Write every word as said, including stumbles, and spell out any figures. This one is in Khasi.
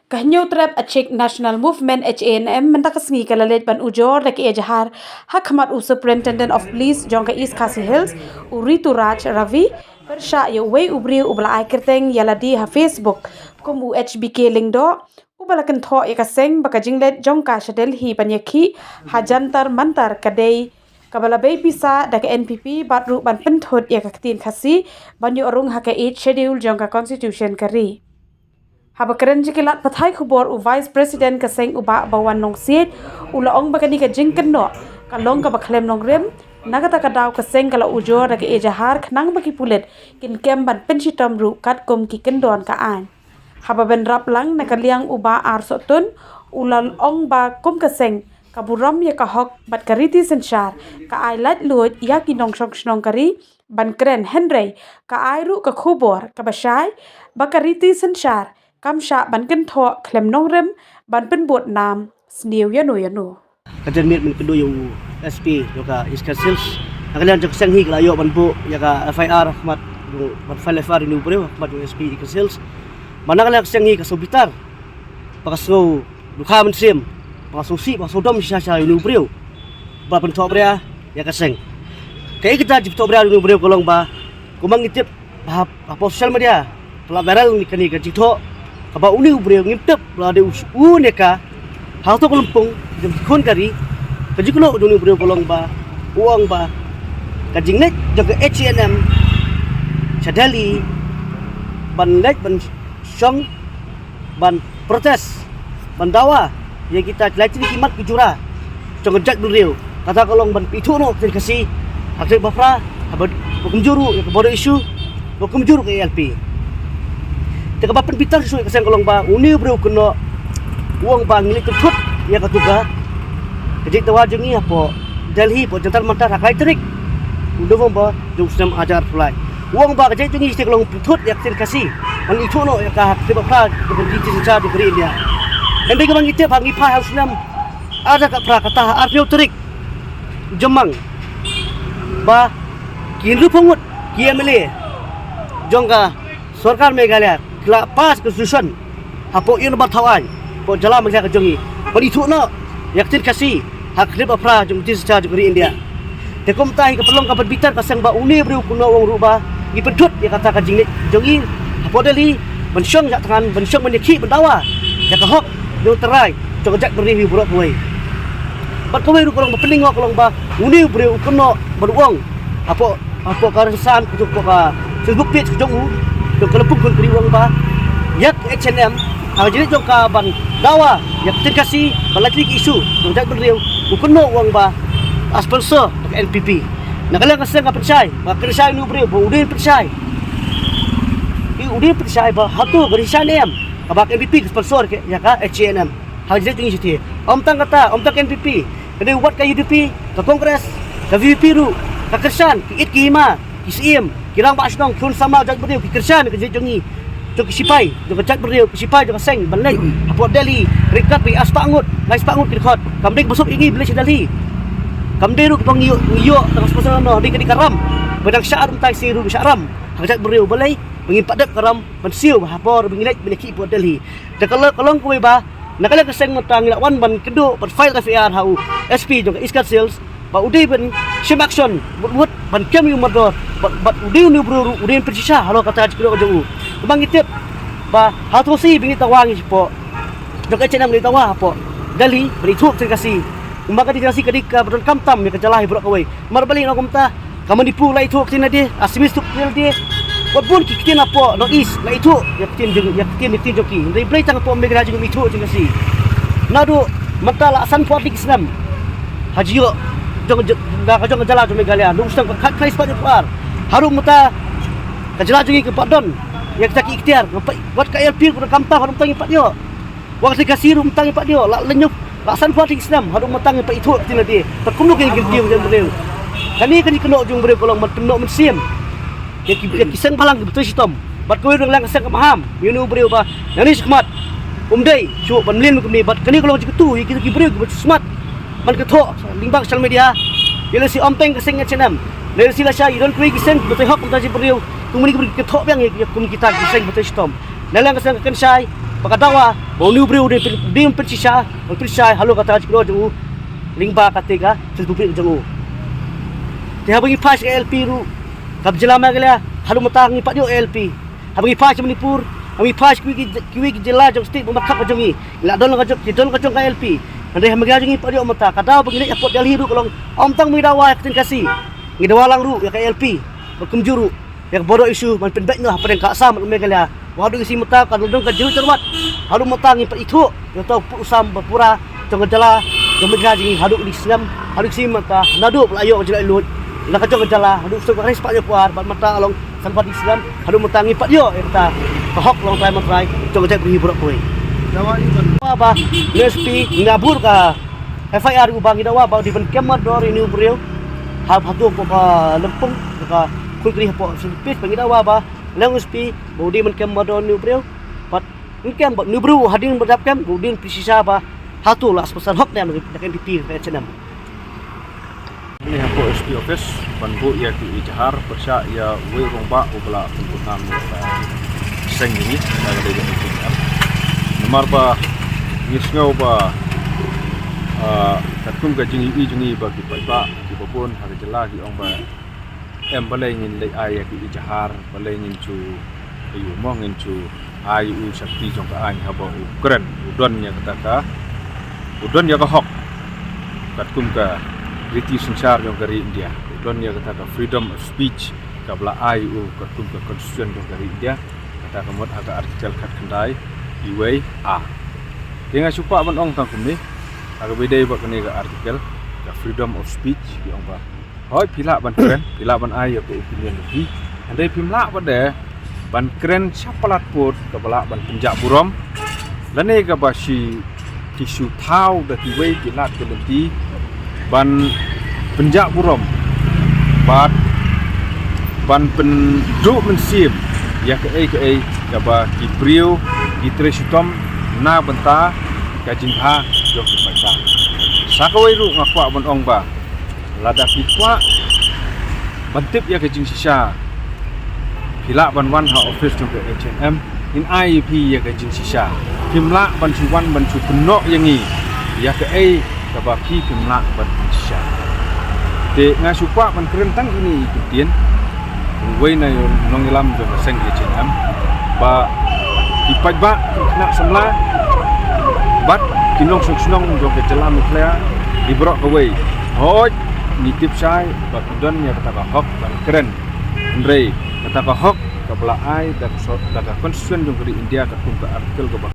Ka Hynñiewtrep Achik National Movement, H A N M, mynta ka sngi ka la leit ban ujor da ka ejahar ha khmat u Superintendent of Police jong ka East Khasi Hills, u Rituraj Ravi, pyrshah ïa uwei u briew uba la ai kyrteng ïa lade ha Facebook kum u H B K Lyngdoh, uba la kynthoh ïa ka seng ba ka jingleit jong ka sha Delhi ban ïakhih ha Jantar Mantar ka dei kaba la bei pisa da ka N P P bad ruh ban pynthut ïa ka ktien Khasi ban ïoh rung ha ka Eighth Schedule jong ka Constitution ka ri. Haba kren sha ki lad pathai khubor u Vice President ka seng u Bah Bawan Nongsiej, u la ong ba kane ka jingkynnoh ka long kaba khlem nongrim, na kata ka daw ka seng ka la ujor da ka ejahar khnang ba ki pulit kin kem ban pynshitom ruh katkum ki kyndon ka aiñ. Haba bynrap lang na ka liang u Bah Arsohtun, u la ong ba kum ka seng ka burom ïa ka hok bad ka riti synshar ka ai laitluid ïa ki nongshong shnong ka ri ban kren, hynrei ka ai ruh ka khubor kaba shai ba ka riti synshar kam shah ban kynthoh khlem nongrim ban pynbud nam sniew ïano ïano. Ka janmiet mynta ka dei ïa u S P jong ka East Khasi Hills. Na ka liang jong ka seng hi ka la ïoh ban buh ïa ka F I R khmat, ban file F I R ïa une u briew khmat jong u S P East Khasi Hills. Ba na ka liang ka seng hi ka sngewbitar, ba ka sngew dukha mynsiem, ba ka sngewsih, ba ka sngewdom shisha sha une u briew ba pynthohbria ïa ka seng. Kaei kata jingpynthohbria ïa une u briew ka long ba kumba ngi tip ba ha, hapoh social media ba la viral kane ka jingthoh kaba une u briew ngim tip ba la dei u ne ka, ha kato ka lympung jong ki khun ka ri. Ka jingkynnoh jong une u briew ka long ba u ong ba ka jingleit jong ka H A N M sha Delhi ban leit ban shong ban protest, ban dawa ïa kita ki lai tylli ki mat ki jura jong ka jaitbynriew. Kata ka long ban pynithuh noh ka ktien Khasi ha ka tarik ba phra, haba kumjuh ruh ïa ka border issue, ba kumjuh ruh ka A L P. Te kaba pynbitar shuh shuh ïa ka seng ka long ba une u briew u kynnoh, u ong ba ngi leit pynthut ïa katu ka jingdawa jong ngi hapoh Delhi, hapoh Jantar Mantar ha ka lai tarik u November jong u snem arhajar arphew lai. U ong ba ka jait jong ngi te ka long pynthut ïa ka ktien Khasi, ban ithuh noh ïa ka ha ka tarik ba phra jong ka riti synshar jong ka ri India. Hynrei kaba ngi tip ha ngi phai ha u snem arhajar khatphra, kata ha arphew tarik Jymmang, ba ki hynriewphew ngut ki M L A jong ka sorkar Meghalaya ki la pass ka resolution hapoh ïing ba thaw aiñ, hapoh jylla Meghalaya ka jong ngi, ban ithuh noh ïa ka ktien Khasi ha ka tarik ba phra jong ka riti synshar jong ka ri India. Te kumta hi ka pynlong ka pynbitar ka seng ba une u briew u kynnoh, u ong ruh ba ngi pynthut ïa kata ka jingleit jong ngi hapoh Delhi ban shong jah thngan, ban shong ban ïakhih, ban dawa ïa ka hok jong u trai jong ka jaitbynriew hi baroh kawei. Bad kawei ruh ka long ba pynlyngngoh ka long ba une u briew u kynnoh bad u ong hapoh, hapoh ka rynsan, hapoh ka Facebook page ka jong u, jong ka lympung khun ka ri, u ong ba ïa ka H A N M ha ka jingleit jong ka ban dawa ïa ka ktien Khasi, ban lait ïa ki issue jong ka jaitbynriew, u kynnoh, u ong ba ka sponsor da ka N P P. Na ka liang ka seng ka pynshai, ba ka pynshai une u briew ba u dei pynshai, u dei pynshai ba hato ka dei sha ne em kaba ka N P P ka sponsor ïa ka H A N M ha ka jingleit jong ngi shatei. Ym tang kata, ym tang ka N P P, ka dei wat ka U D P, ka Congress, ka V P P ruh ka kyrshan, ki ïit ki hima, ki syiem, ki rangbah shnong, ki khun samla jaitbynriew ki kyrshan ïa ka jingleit jong ngi, jong ki sipai jong ka jaitbynriew, ki sipai jong ka seng ban leit hapoh Delhi ryngkat bad ki arspah ngut, laispah ngut ki dkhot. Kam dei kaba suk ïa ngi ban leit sha Delhi. Kam dei ruh kaba ngi ïoh, ngi ïoh tang ka sponsor noh, dei ka, dei ka ram ba dang shah rum tai, shi rum shah ram ha ka jaitbynriew, balei ba ngim pat dep ka ram ban siew ha por ba ngi leit ban ïakhih hapoh Delhi. Te ka long, ka long kawei ba na ka liang ka seng mynta ngi la wan ban kynduh ban file F I R ha u S P jong ka East Khasi Hills ba u dei ban shim action wut wut ban kem ïa u mardor, bad, bad u dei une u briew ruh u dei ban pynshisha halor kata ka jingkynnoh ka jong u. Kumba ngi tip ba ha u snem ba ngi dawa ngi shapoh jong ka H A N M, ngi dawa hapoh Delhi ban ithuh ka ktien Khasi. Kumba ka ktien Khasi ka dei kaba donkam tam ïa ka jylla hi baroh kawei. Namar balei nga ong kumta? Ka Manipur la ithuh ka ktien lade, Assamese ithuh ka ktien lade. Wat bun ki ktien hapoh North East la ithuh ïa ka ktien jong, ïa ka ktien, ïa ka ktien jong ki. Hynrei balei tang hapoh Meghalaya jong ngi ngim ithuh ktien Khasi? Naduh mynta la sanphew ar tylli ki snem ha jingïoh jong, jong, jong ka jylla jong Meghalaya. Naduh u snem khatkhyndai spah hynñiewphew ar haduh mynta ka jylla jong ngi kam pat don ïa kita ki iktiar. Wat ka A L P ruh kam pat, haduh mynta ngim pat ïoh. Wat ka ktien Khasi ruh mynta ngim pat ïoh, la lynñiuh, la sanphew ar tylli ki snem haduh mynta ngim pat ithuh ktien lade. Te kumno ngin kyntiew ïa u briew? Kane ka jingkynnoh jong u briew ka long ban kynnoh mynsiem ïa ki, ïa ki seng bhalang kiba trei shitom. Bad kawei ruh na ka liang ka seng ka maham ïa une u briew ba nangne shakhmat um dei shuh ban mlien kumne. Bad kane ka long jingkyntu ïa ki, ki briew kiba shu smat ban kynthoh lyngba ka social media. Ïa lehse ym tang ka seng H A N M, lehse lashai don kiwei ki seng kiba trei hok kumta shi briew, kumne ki briew ki kynthoh biang ïa, ïa kum kita ki seng kiba trei shitom. Na ka liang ka seng ka kynshai Ka dawa ba une u briew u dei pyn-, u dei pynshisha, u dei pynshisha halor kata ka jingkordor jong u lyngba kata ka Facebook page jong u. Te haba ngi pass ka A L P ruh, ka jylla Meghalaya haduh mynta ngi pat ïoh A L P. Haba ngi pass Manipur, haba ngi pass kiwei ki, kiwei ki jylla jong state ba markhap ka jong ngi, ngi la don la ka jong, ki don la ka jong ka A L P. Hynrei ha Meghalaya jong ngi pat ïoh mynta, ka daw ba ngi leit ha port Delhi ruh ka long, ym tang ba ngi dawa ïa ka ktien Khasi, ngi dawa lang ruh ïa ka A L P, ba kumjuh ruh ïa ka border issue ban pynbeit noh hapdeng ka Assam bad Meghalaya. Ba haduh ngi sngewthuh mynta ka don ka jinglut jingwat. Haduh mynta ngim pat ithuh ïa uta u pud u sam ba pura jong ka jylla jong Meghalaya jong ngi haduh kine ki snem. Haduh ngi sngewthuh mynta naduh ba la ïoh ka jinglaitluid na ka jong ka jylla haduh snem ka ri spah hynñiew phew ar bad mynta ka long sanphew kine ki snem haduh mynta ngim pat ïoh ïa kata ka hok longtrai myntrai jong ka jaitbynriew baroh kawei. Dawa ïa ka, dawa ba U S P ngi la bud ka F I R uba ngi dawa ba u dei ban kem mardor ïa une u briew. Ha, hato hapoh ka lympung ka khun kri hapoh sipit ba ngi dawa ba leng U S P ba u dei ban kem mardor ïa une u briew. Bad ngi kem ba une u briew hadien ba dap kem u dei ban pynshisha ba hato la sponsor hok ne em da ka N P P, da ka H A N M. Ngi hapoh S P office ban buh ïa ki ijhar pyrshah ïa uwei u rangbah uba la pynbud nam ïa ka seng jong ngi, ïa ka dei ka H A N M. Namar ba ngi sngew ba, ah, katkum ka jingïohi jong ngi ba ki paidbah kiba bun ha ka jylla ki ong ba em, balei ngin leit ai ïa ki ijhar, balei ngin shu, ïa u mo, ngin shu ai u shakti jong ka aiñ haba u kren, u don ïa kata ka, u don ïa ka hok katkum ka riti synshar jong ka ri India, u don ïa kata ka freedom of speech kaba la ai u katkum ka constitution jong ka ri India, kata ka mut ha ka article khatkhyndai, iwei A. Te nga shu kwah ban ong tang kumne, ha kaba ïadei bad kane ka article, ka freedom of speech, ki ong ba hooid, phi lah ban kren, phi lah ban ai ïa ka opinion jong phi. Hynrei phim lah pat de ban kren sha palat pud kaba lah ban pynjah burom, lane kaba shi, ki shu thaw da kiwei ki lad ki lynti ban pynjah burom bad ban pynduh mynsiem ïa kaei kaei kaba ki briew ki trei shitom na bynta ka jingbha jong ki paidbah. Sa kawei ruh nga kwah ban ong ba lada phi kwah ban tip ïa ka jingshisha, phi lah ban wan ha office jong ka H A N M, ngin ai ïa phi ïa ka jingshisha. Phim lah ban shu wan ban shu kynnoh ïa ngi ïa kaei kaba phi phim lah ban shisha. Te nga shu kwah ban kren tang ine i kyntien, uwei na u nongïalam jong ka seng H A N M, ba ki paidbah, ki khynnah samla bad ki nongshong shnong jong ka jylla Meghalaya, ki baroh kawei, hooid, ngi tip shai ba ki don ïa kata ka hok ban kren. Hynrei kata ka hok kaba la ai da ka so-, da ka constitution jong ka ri India katkum ka article kaba